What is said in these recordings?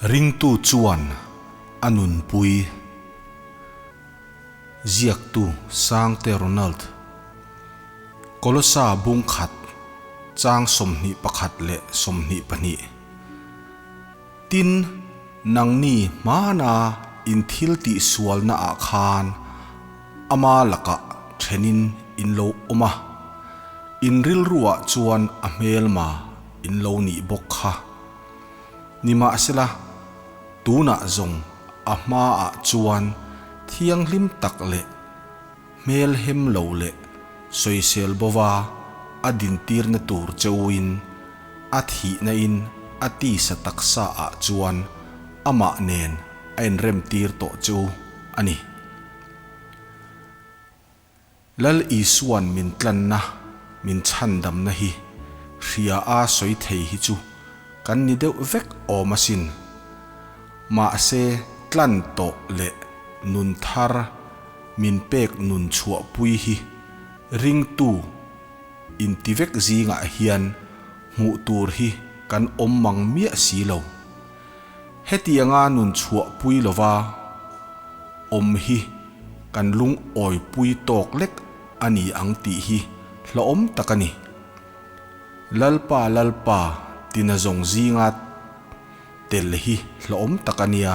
Ringtu chuan a nunpui. Ziaktu Sangte Ronald. Kolosa bung khat chang 21 leh 22. Tin, nangni hmana in thil tih sualna ah khan ama lakah thenin in lo awm a, in rilruah chuan a hmelma in lo nih bawk kha. Nimahsela, tunah zawng a hmaah chuan thianghlim tak leh hmel hem lo leh sawisel bova a dintirna tur cheuin a thihna in a tisa taksa ah chuan amah nen a inremtir tawh cheu a ni. Lal Isua'n min tlanna, min chhandamna hi hria a sawi thei hi chu kan ni deuh vek awm asin. Mahse tlan tawh leh nun thar min pek nun chhuahpui hi ringtu inti vek zingah hian hmuh tur hi kan awm mang miah si lo. Hetianga nun chhuahpui lova awm hi kan lungawipui tawk lek a ni ang tih hi hlauhawm tak a ni. Lalpa Lalpa tina zawng zinga tel hi hlauhawm tak a nia.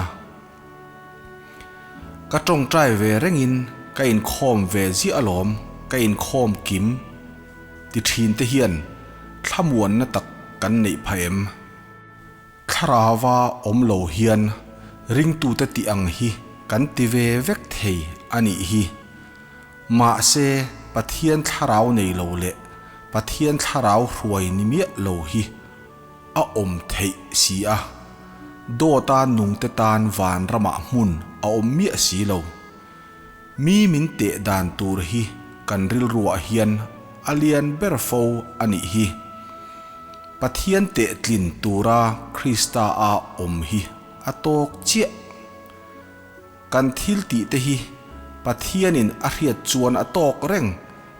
Ka tawngtai ve rengin ka inkhawm ve ziah alawm, ka inkhawm kim ti thin te hian thlamuanna tak kan neih phah em? Thlarauva awm lo hian ringtute tih ang hi kan ti ve vek thei a nih hi. Mahse, Pathian thlarau nei lo leh Pathian thlarau hruai ni miah lo hi a awm theih si a. Dawta nungte tan vanramah hmun a awm miah si lo. Mi min teh dan tur hi kan rilruah hian a lian ber fo a nih hi. Pathian tehtlin tura Krista a awm hi a tawk chiah. Kan thil tih te hi Pathianin a hriat chuan a tawk reng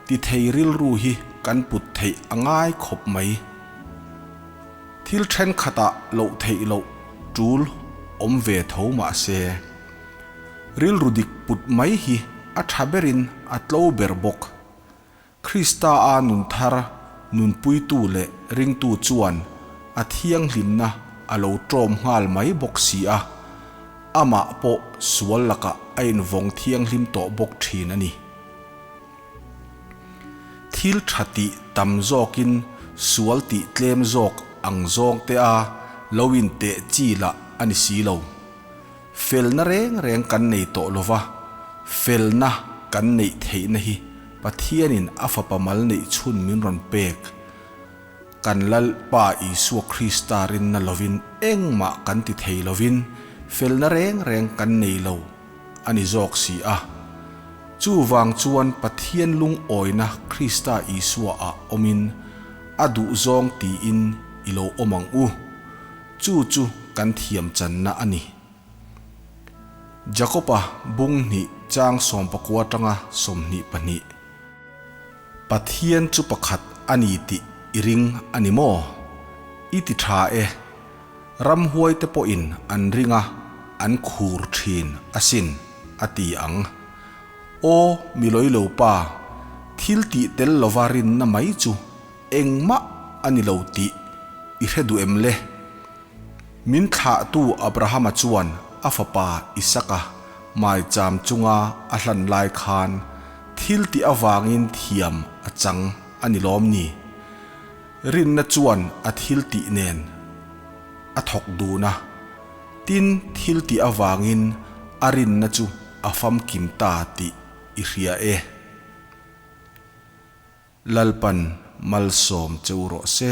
ti thei rilru hi kan put theih a ngai khawp mai. Thil thenkhatah loh theih loh tul awm ve tho mah se, rilru dik put mai hi a tha berin a tlo ber bawk. Krista a nun thar nunpuitu leh ringtu chuan a thianghlimna a lo ṭawm nghal mai bawk si a, amah pawh sual lakah a invawng thianghlim tawh bawk ṭhin a ni. Thil ṭha tih tam zawkin sual tih tlem zawk ang zawng te a lo inteh chi lah a ni si lo. Felna reng reng kan nei tawh lo va, felna kan neih theihna hi Pathianin a Fapa mal neih chhun min rawn pek. Kan Lalpa Isua Krista rinna lovin engmah kan ti thei lovin felna reng reng kan nei lo a ni zawk si a. Chuvang chuan Pathian lungawina Krista Isua ah awmin a duhzawng tiin i lo awm ang u. Chu chu kan thiam channa a ni. Jakob-a bung hnih chang sawmpakua atanga 22. Pathian chu pakhat a ni tih i ring a ni maw? I ti tha e. Ramhuaite pawhin an ring a, an khur thin asin, a ti ang. Aw mi lawilo pa, thil tih tel lova rinna mai chu Engmah a ni lo tih i hre duh em le? Min thlahtu Abrahama chuan a fapa Isaka maicham chunga a hlan lai khan thil tih avangin thiam a chang a ni lawm ni? Rinna chuan a thil tih nen a thawk dun a, tin thil tih avangin a rinna chu a famkim ta tih i hria e. Lalpan malsawm che u rawh se.